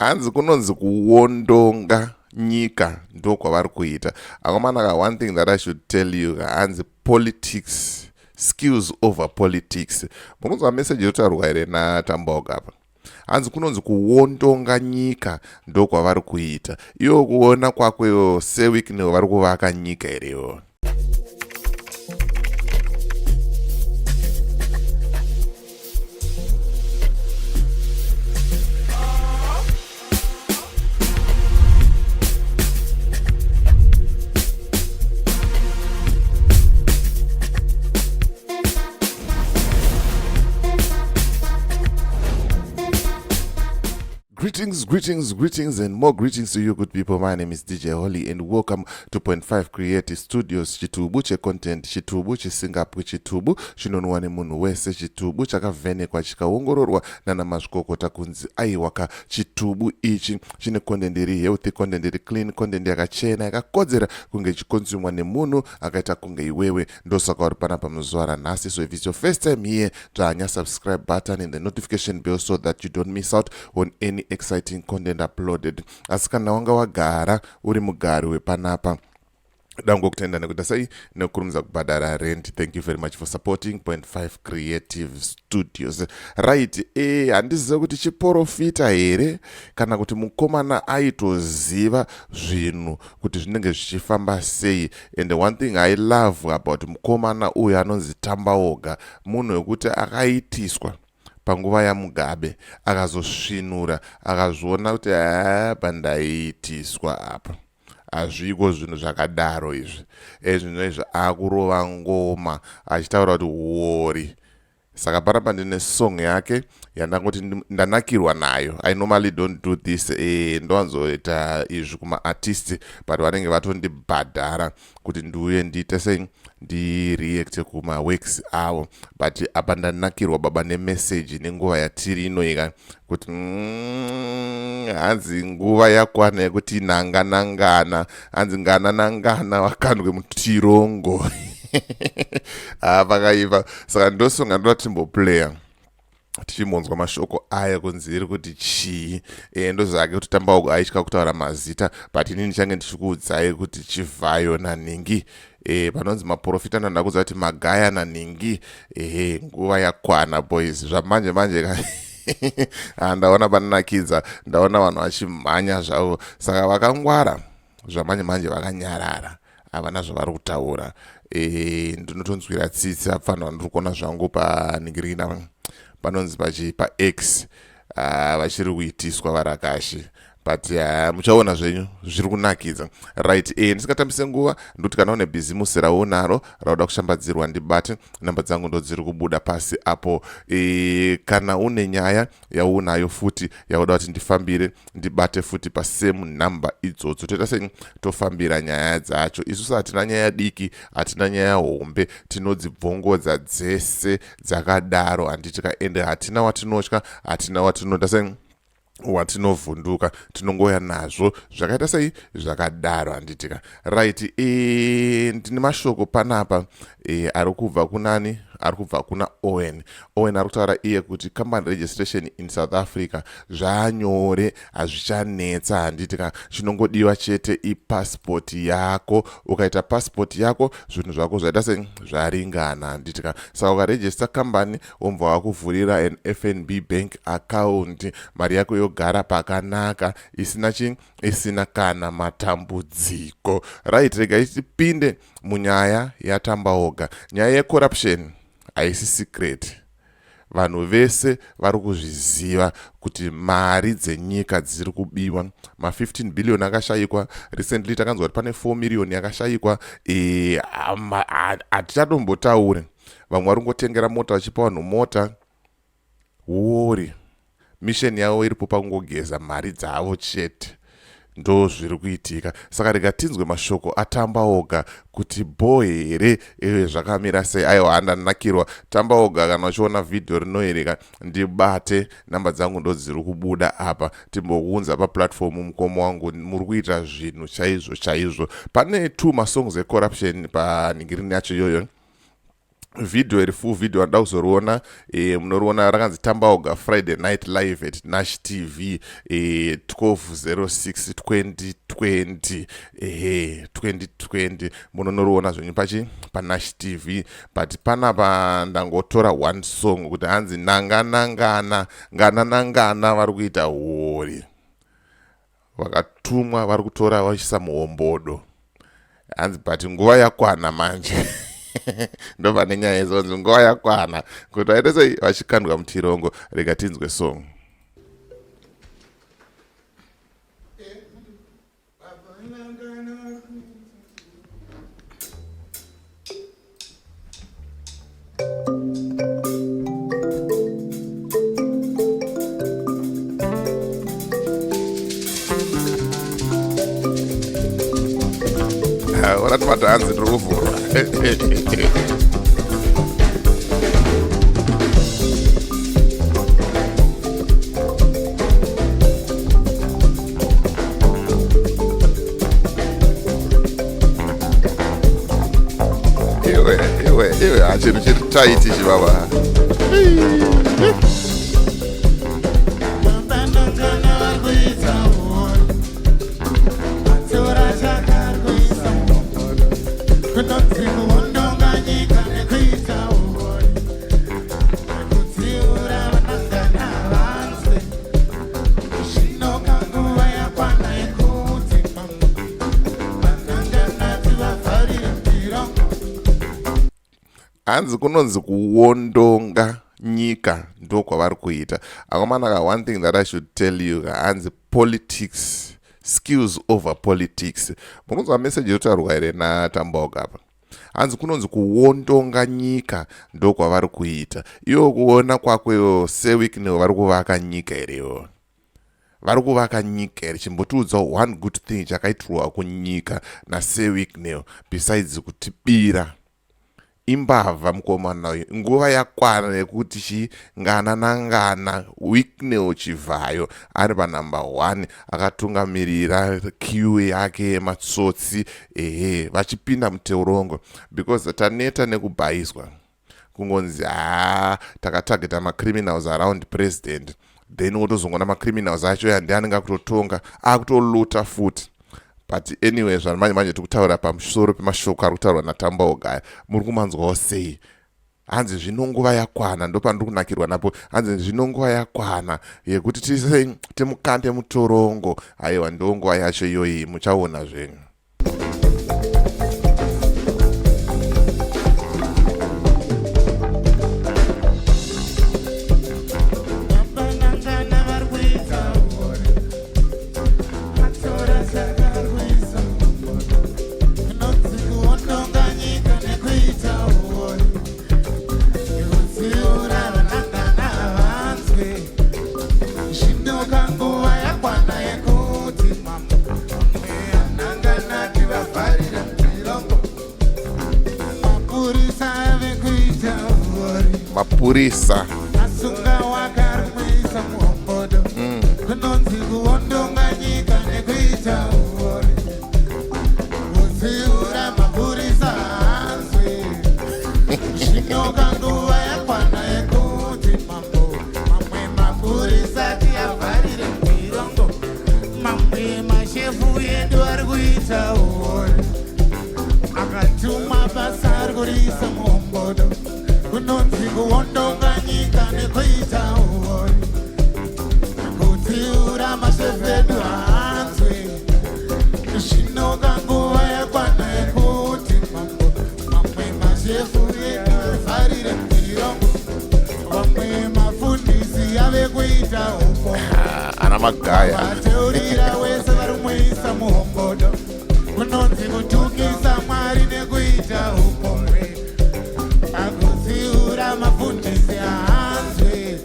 Hanzi kunonzi kuwondonga nyika ndokwavari kuita. Akomana ka, one thing that I should tell you, hanzi politics, skills over politics. Mukunzwa message yotaurwa here naTambaoga apa? Hanzi kunonzi kuwondonga nyika ndokwavari kuita. Iwo kuona kwako iwo seWicknell vari kuvaka nyika here iwo? Greetings, greetings, greetings, and more greetings to you, good people. My name is DJ Holly, and welcome to Point 5 Creative Studios. Chitubu checontent, chitubu chisingapwi, chitubu chinonwa nemunhu wese, chitubu chakavhenekwa chikaongororwa nana mazvikokota kunzi aiwaka, chitubu ichi chine content iri healthy, content iri clean, content yakachena, yakakodzera kunge ichikonsumwa nemunhu akaita kunge iwewe. Ndosaka uri panapa muzuva ranhasi. So if it's your first time here, dzvanya subscribe button and the notification bell so that you don't miss out on any exciting content uploaded. Asi kana wanga wagara uri mugari wepanapa, dangokutenda nekuita sei nekukurumidza kubhadhara rent. Thank you very much for supporting Point 5 Creative Studios. Right, handizive kuti chiprofita here kana kuti mukomana aitoziva zvinhu kuti zvinenge zvichifamba sei. And one thing I love about mukomana uyu anonzi Tambaoga, munhu wekuti akaitiswa panguva yaMugabe, akazosvinura, akazviona kuti apa ndaiitiswa apa, hazviko zvinhu zvakadaro izvi. Ezvino izvi akurova ngoma achitaura kuti uori. Saka panapa ndine song yake yandangoti ndanakirwa nayo. I normally don't do this, ndowanzoita izvi kumaartist, but vanenge vatondibhadhara kuti ndiuye ndiite sei, ndireacte kumaworks avo. But apa ndanakirwa baba nemessage nenguva yatiri inoika kuti hanzi nguva yakwana yekuti nanga nangana, hanzi ngana nangana vakandwe mutirongo. Pakaipa. Saka ndosonga ndoda timboplaya tichimbonzwa mashoko aya kunzi iri kuti chii. Ndozvake kuti Tambaoga aitya kutaura mazita, but inini ndichange ndichikuudzai kuti Chivhayo naningi, panonzi maprofita, ndandakuudza kuti Magaya naningi. Ehe, nguva yakwana boys, zvamanje manje. Ndaona panonakidza, ndaona vanhu vachimhanya zvavo. Saka vakangwara zvamanje manje vakanyarara, havana zvavari kutaura. Ndinotonzwira tsitsi apfanira ndiri kuona zvangu paningirina panonzi pachi paX, vachiri kuitiswa varakashi, but muchaona zvenyu zviri kunakidza. Right, ndisingatambise nguva, ndokuti kana une bhizimusi raunaro rauda kushambadzirwa, ndibate. Namba dzangu ndo dziri kubuda pasi apo. Kana une nyaya yaunayo futi yauda kuti ndifambire, ndibate futi pasame namba idzodzo. Toita sei? Tofambira nyaya dzacho. Isusu hatina nyaya diki, hatina nyaya hombe, tinodzibvongodza dzese dzakadaro, handitika? Ende hatina watinotya, hatina watinoita sei, watinovhunduka. Tinongoya nazvo zvakaita sei, zvakadaro, handitika? Right, ndine mashoko panapa ari kubva kunani? Ari kubva kuna Owen. Owen ari kutaura iye kuti company registration in South Africa zvanyore, hazvichanetsa, handitika? Chinongodiwa chete ipasipoti yako. Ukaita pasipoti yako, zvinhu zvako zvaita sei, zvaringana, handitika? Saka ukarejista company, wobva wakuvhurira an FNB bank account, mari yako yogara pakanaka, isina chi isina kana matambudziko. Right, rega tipinde munyaya yaTambaoga. Nyaya yecorruption haisi secret, vanhu vese vari kuzviziva kuti mari dzenyika dziri kubiwa. Ma15 billion akashayikwa recently, takanzwa kuti pane 4 million yakashayikwa. Hatichatombotauri vamwe vari kungotengera mota, vachipa vanhu mota. Uori, mission yavo iripo pakungogeza mari dzavo chete, ndo zviri kuitika. Saka rega tinzwe mashoko aTambaoga kuti bo here, zvakamira sei. Aiwa, handanakirwa. Tambaoga, kana uchiona vhidhiyo rinoereka, ndibate. Namba dzangu ndo dziri kubuda apa. Timbokuunza paplatform, mukoma wangu. Muri kuita zvinhu chaizvo chaizvo. Pane two masongs ecorruption panhingirini yacho iyoyo. Vhidhiyo iri, full video anoda kuzoriona, munoriona rakanzi Tambaoga Friday Night Live at Nash TV, 1206 2020. Ehe, 2020. Munonoriona zvenyu pachi paNash TV. But panapa ndangotora one song kuti hanzi nanga nangana ngana nangana vari kuita huori, vakatumwa vari kutora vachiisa muhombodo. Hanzi but nguva yakwana manje, ndobva nenyaya izonzi nguva yakwana kuti vaite sei, vachikandwa mutirongo. Rega tinzwe song. Urati madhanzi, ndiri kuvhurwa. Iwe, iwe, iwe, hachinhu chiri tight ichi, baba. Vapanangana vari kuita huori, vatora chakari kuisa muhombodo. Kunonzi kuwondonga nyika nekuita huori, nekutsiura vanangana vanzwe. Zvinoka nguva yakwana yekuti mamwe vanangana tivavharire mirongo. Hanzi kunonzi kuwondonga nyika ndokwavari kuita akomana ka. One thing that I should tell you, hanzi politics, skills over politics. Mukunzwa meseji yotaurwa here naTambaoga apa? Hanzi kunonzi kuwondonga nyika ndokwavari kuita. Iwo kuona kwako iwo seWicknell, vari kuvaka nyika here iwo? Vari kuvaka nyika here? Chimbotiudzawo one good thing chakaitirwa kunyika naSir Wicknell besides kutibira. Imbavha mukomana uyu. Nguva yakwana yekuti chi ngana nangana Wicknell Chivhayo ari panumber 1, akatungamirira queue yake yematsotsi, ehe, vachipinda muterongo, because taneta nekubhaiswa kungonzi haa, takatageta macriminals around president, then wotozongona macriminals acho ya ndianenge akutotonga, akutoluta futi. But anyway, zvamanje manje tikutaura pamusoro pemashoko ari kutaurwa naTambaoga. Muri kumanzwawo sei? Hanzi zvino nguva yakwana, ndopandiri kunakirwa napo. Hanzi zvino nguva yakwana yekuti tise timukande mutorongo. Aiwa, ndo nguva yacho iyoyi, muchaona zvenyu. Vapanangana vari kuita huori, vatora chakari kuisa muhombodo. Kunonzi kuwondonga nyika nekuita huori, nekutsiura vanangana vanzwe. Zvinoka nguva yakwana yekuti mamwe anangana tivavharire mirongo. Mapurisa ave kuita huori, Mapurisa. Asunga wakari kuisa muhombodo. Kunonzi kuwondonga nyika nekuita huori, kutsiura mapurisa hanzwi. Zvinoka nguva yakwana yekuti mambo mamwe mapurisa tiyavharire mirongo. Mamwe mashefu edu ari kuita huori, akatuma basa ari kuriisa muhombodo. Kunonzi kuwondonga nyika nekuita huori, kutsiura mashefu edu haanzwi. Zvinoka nguva yakwana yekuti mambo mamwe mashefu edu avharire mirongo. Vamwe mafundisi ave kuita upo Ana Magaya. Vateurira wese vari muisa muhombodo. Kunonzi kutukisa Mwari nekuita upombwe, pakutsiura mafundisi haanzwi.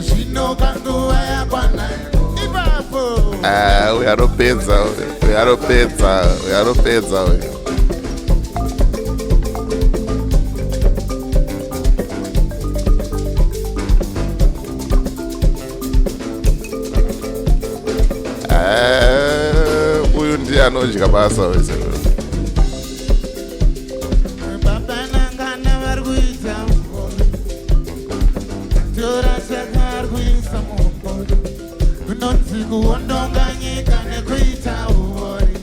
Zvinoka nguva yakwana ipapo. Ah, uyu anopedza uyu, anopedza uyu, anopedza uyu. Ah, uyu ndiye anodya basa wese. Baba nangana vari kuita Kunonzi kuwondonga nyika nekuita uori,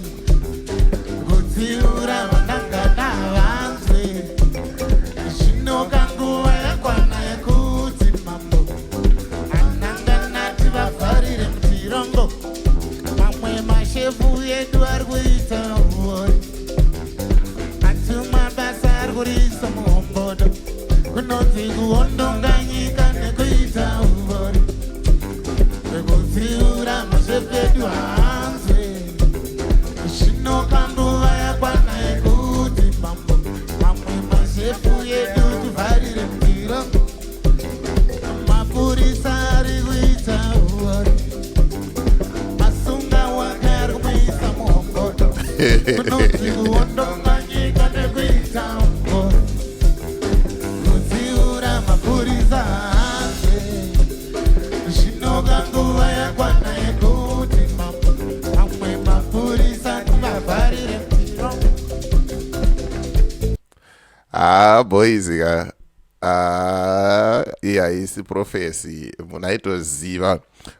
kutsiura vanangana vanzwe. Zvino kanguva yakwana yekuti mambo anangana tivavharire mutirongo. Mamwe mashefu edu ari kuita uori, atuma basa ari kurisa muhombodo. Kunonzi kuwondonga nyika nekuita uori, kutsiura mashefu edu hanzwe. Zvino kanguva yakwana yekuti mambo mamwe mashefu edu tivharire mutirongo. Mapurisa ari kuita uori, asunga wake ari kumuisa muhombodo. Kunonzi kuwondonga nyika nekuita uori, kutsiura mapurisa hanzwe. Zvino kanguva yakwana yekuti mambo mamwe mapurisa tivavharire mutirongo. Ah, boys ka, ah, iyi haisi prophecy. Munhu aitoziva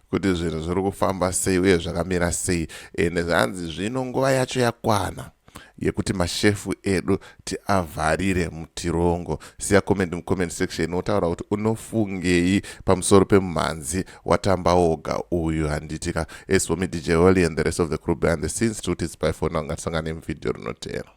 kuti zvinhu zviri kufamba sei uye zvakamira sei. Ende zvanzi zvino nguva yacho yakwana yekuti mashefu edu tiavharire mutirongo. Siya comment mucomment section, wotaura kuti unofungei pamusoro pemumhanzi waTambaoga uyu, handitika? As for me, DJ Holly, and the rest of the crew behind the scenes, tikuti it's bye for now. Ngatisangane muvhidhiyo rinotera.